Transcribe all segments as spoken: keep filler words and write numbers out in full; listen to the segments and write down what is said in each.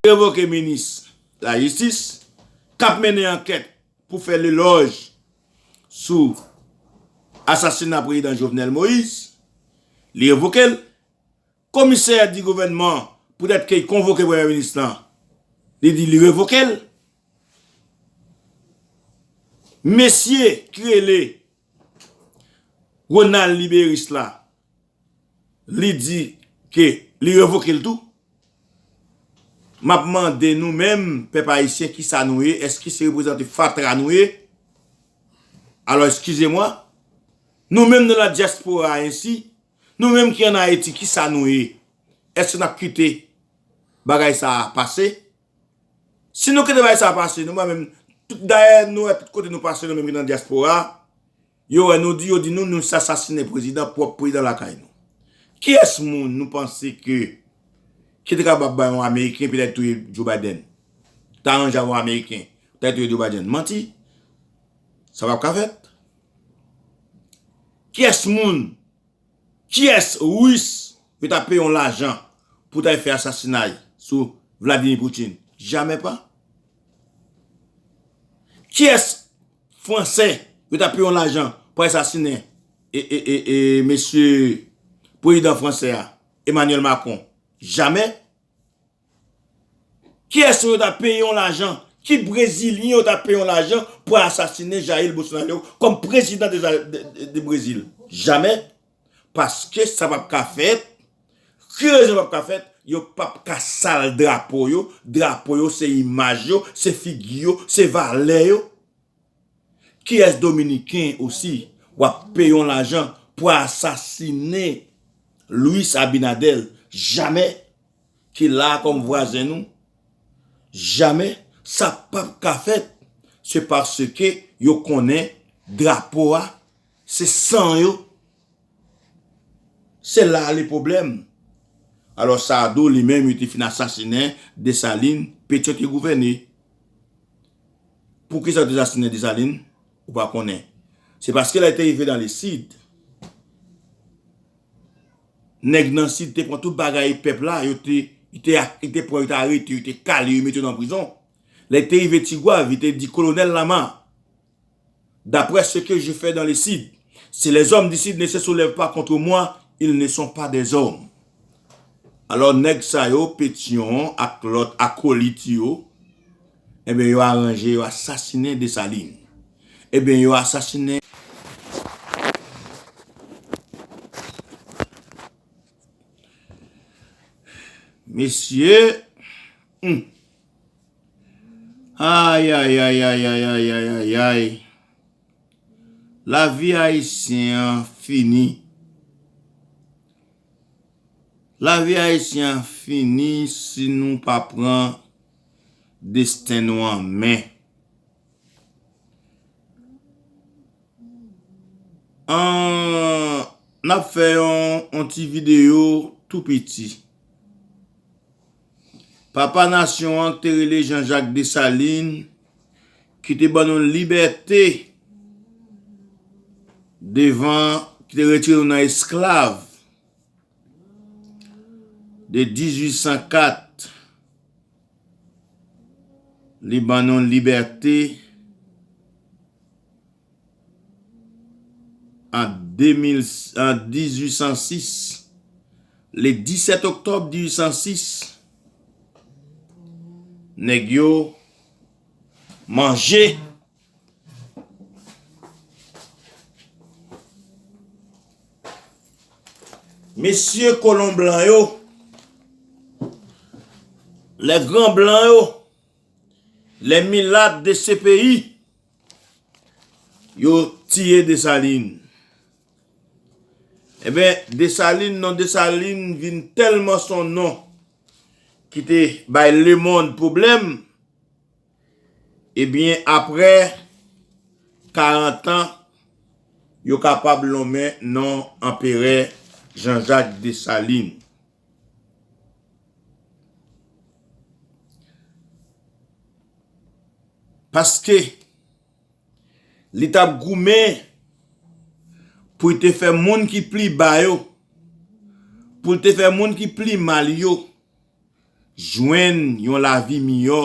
revoke minis lajistis, k ap mennen ankèt pou fè lelòj sou asasina prezidan Jovenel Moïse, li revoke l. Komisè di gouvènman, poutèt ke l konvoke premye minis lan, li di li revoke l. Mesye ki rele Ronald Liberis la, li di ke li revoke l tou. M ap mande nou menm, pèp ayisyen, kisa nou ye? Èske se reprezante fatra nou ye? Alò, eskize mwa, nou menm nan la dyaspora ensi, nou menm ki ann Ayiti, kisa nou ye? Èske n ap kite bagay sa a pase? Si nou kite bagay sa a pase, nou pa menm, tout, dayè, nou wè tout kote nou pase, nou menm ki nan dyaspora, yo wè nou di, yo di nou, nou sasasinen prezidan, pwòp prezidan lakay nou. Kiyès moun nou panse ke, ki te kapab bay yon Ameriken, petèt touye Joe Biden? Ta ranje avè yon Ameriken, ta touye Joe Biden. Manti. Sa p ap ka fèt. Kiyès moun, kiyès Ris yo ta peye yon lajan pou ta fè asasinay sou Vladimir Putin? Jamè pa. Kiyès Fransè yo ta peye yon lajan pou asasinen e, e, e, e, mesye prezidan fransè a, Emmanuel Macron? Jamè. Kiyès yo ta peye yon lajan? Ki Brezilyen yo ta peye yon lajan pou asasinen Jair Bolsonaro kòm prezidan de, de, de, de Brezil? Jamè. Paske sa p ap ka fèt. Ki rezon p ap ka fèt? Yo p ap ka sal drapo yo. Drapo yo se imaj yo, se figi yo, se valè yo. Kiyès Dominiken osi w ap peye yon lajan pou asasinen Luis Abinader? Jamè. Ki la kòm vwazen nou? Jamè. Sa p ap ka fèt. Se paske yo konnen drapo a, se san yo. Se la le pwoblèm. Alò, Sado, li menm, yo te fin asasinen Desalin, Petyon te gouvène. Poukisa yo te asasinen Desalin? Ou pa konnen. Se paske lè l te rive nan Lesid, nèg nan Sid te pran tout bagay pèp la, yo te, yo te, yo te pran, yo te arete, yo te kale, yo mete yo nan prizon. Lè l te rive Tigwav, yo te di, Colonel Lama, d'après ce que je fais dans le Sud, si les hommes du Sud ne se soulèvent pas contre moi, ils ne sont pas des hommes. Alò, nèg sa yo, Petyon ak lòt akolit yo, enben, yo aranje, yo asasinen Desalin. Enben, yo asasinen. Mesye, hmm. Ay, ay, ay, ay. Lavi ayisyen an fini. Lavi ayisyen an fini si nou pa pran desten nou an men. An, n ap fè yon, yon ti videyo tou piti. Papa nasyon an ki te rele Jean-Jacques Dessalines, ki te ban nou libète devan, ki te retire nou nan esklav de dizuit san kat, li ban nou libète an de mil, an dizuit san sis. Le disèt oktòb dizuit san sis, nèg yo manje mesye kolon blan yo, les grands blancs yo, les milat de ce pays, yo tiye Desalin. Enben, Desalin, non Desalin vin tèlman se yon non ki te bay lemonn pwoblèm, ebyen, apre karant an, yo kapab lonmen non Anperè Jean-Jacques Dessalines. Paske li t ap goumen pou l te fè moun ki pi ba yo, pou l te fè moun ki pi mal yo, jwenn yon lavi miyò.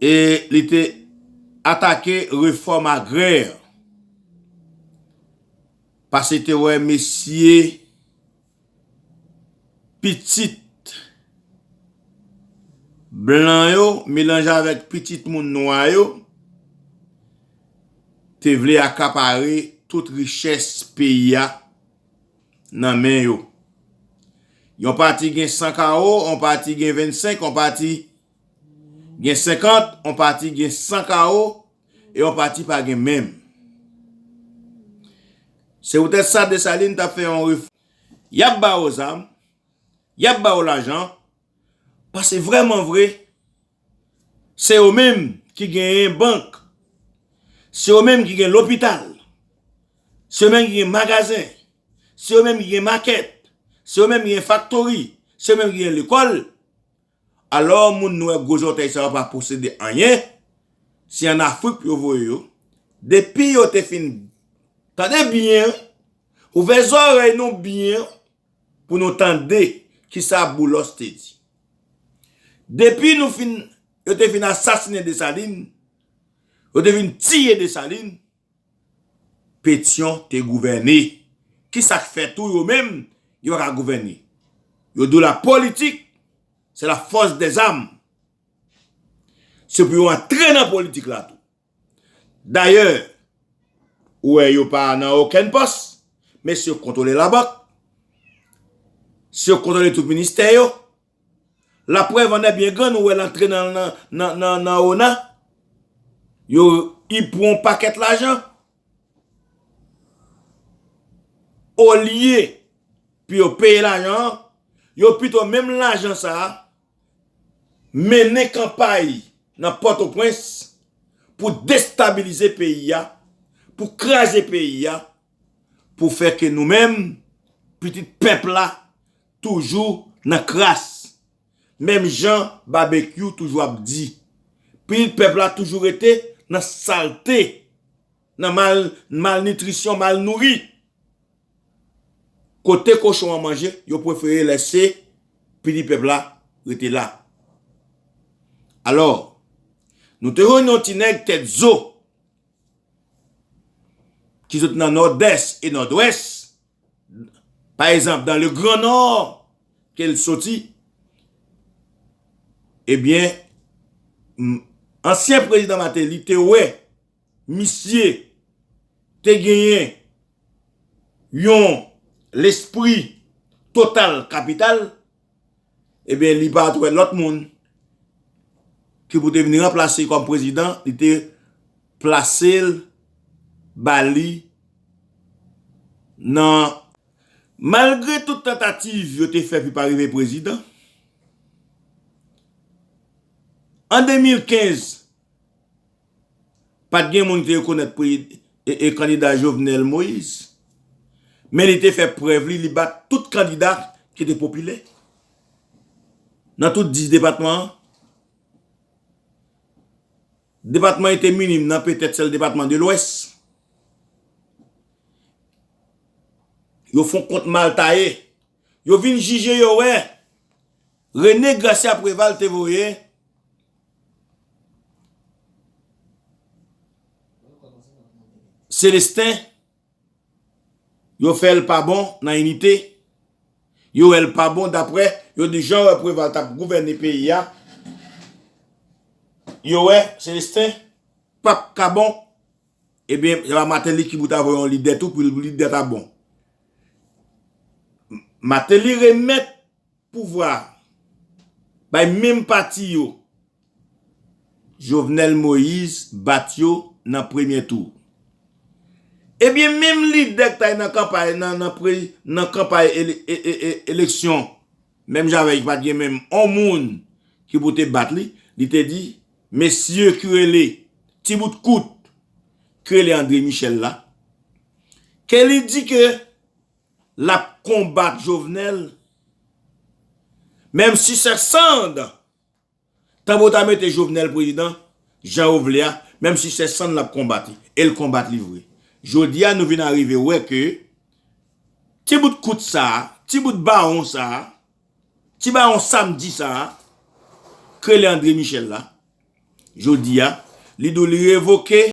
E li te atake refòm agrè. Paske te wè mesye pitit blan yo melanje avèk pitit moun nwa yo te vle akapare tout richès peyi a nan men yo. Yon pati gen san kawo, yon pati gen vennsenk, yon pati gen senkant, yon pati gen san kawo, e yon pati pa gen menm. Se poutèt sa Desalin t ap fè yon refòm. Y ap ba w zam, y ap ba w lajan, paske vrèman vre, se yo menm ki genyen bank, se yo menm ki gen lopital, se yo menm ki gen magazen, se yo menm ki gen makèt, se yo menm ki gen faktori, se yo menm ki gen lekòl. Alò, moun nou wè gwo zòtèy sa yo pa posede anyen, se ann Afrik pou yo voye yo. Depi yo te fin, tande byen, ouvè zòrèy nou byen pou nou tande kisa Boulos te di. Depi nou fin, yo te fin asasinen Desalin, yo te fin tiye Desalin, Petyon te gouvène. Kisa k fè tou yo menm, yo pa ka gouvène? Yo di w la politik, c'est la force des armes. Se pou yo antre nan politik la tou. Dayè, ou wè yo pa nan okenn pòs, men se yo k kontwole labank, se yo k kontwole tout ministè yo. Laprèv an èbyen grann, ou wè l antre nan, nan, nan, nan, nan ona. Yo, li pran yon pakèt lajan. Olye pou yo peye lajan an, yo pito menm lajan sa a mennen kanpay nan Pòtoprens pou destabilize peyi a, pou kraze peyi a, pou fè ke nou menm, pitit pèp la, toujou nan kras. Menm jan Babekyou toujou ap di, pitit pèp la toujou rete nan salte, nan mal, malnitrisyon, mal nouri. Kote kochon an manje, yo prefere lèse pitit pèp la rete la. Alò, nou te jwenn yon ti nèg tèt zo ki sot nan Nòdès e Nòdwès, pa egzanp, dans le Grand Nord, ke l soti, ebyen, m, ansyen prezidan Martelly te wè misye te genyen yon lespri total kapital, ebyen, li pa t wè lòt moun ki pou te vin ranplase l kòm prezidan, li te plase l, ba li nan, malgre tout tantativ yo te fè pou pa rive prezidan, an de mil kenz, pa t gen moun ki te rekonèt pre-, e, e kandida Jovenel Moïse. Men li te fè prèv li, li bat tout kandida ki te popilè. Nan tout dis depatman an, depatman ki te minim nan petèt sèl depatman de Lwès. Yo fè yon kont mal taye. Yo vin jije, yo wè René Gracia Préval te voye Célestin, yo fè l pa bon nan inite, yo wè l pa bon daprè, yo di jan yo wè Préval t ap gouvène peyi a, yo wè Célestin p ap ka bon, ebyen, se pa Martelly ki pou ta voye yon lidè tou pou lidè ta bon. Martelly remèt pouvwa bay menm pati yo. Jovenel Moïse bat yo nan premye tou. Ebyen, menm lidè k t al nan kanpay, nan, nan pre-, nan kanpay ele-, e-, e-, e-, eleksyon, menm jan avè l, pa t gen menm on moun ki pou te bat li, li te di, mesye ki rele Ti Bout Kout, ki rele André Michel la, ke li di ke l ap konbat Jovenel, menm si se sand, tanbou ta mete Jovenel prezidan, jan yo vle a, menm si se sand l ap konbat li, e l konbat li vre. Jodi a, nou vin arive wè ke ti bout kout sa a, ti bout bawon sa a, Ti bawon samdi sa a, k rele André Michel la, jodi a, li di w li revoke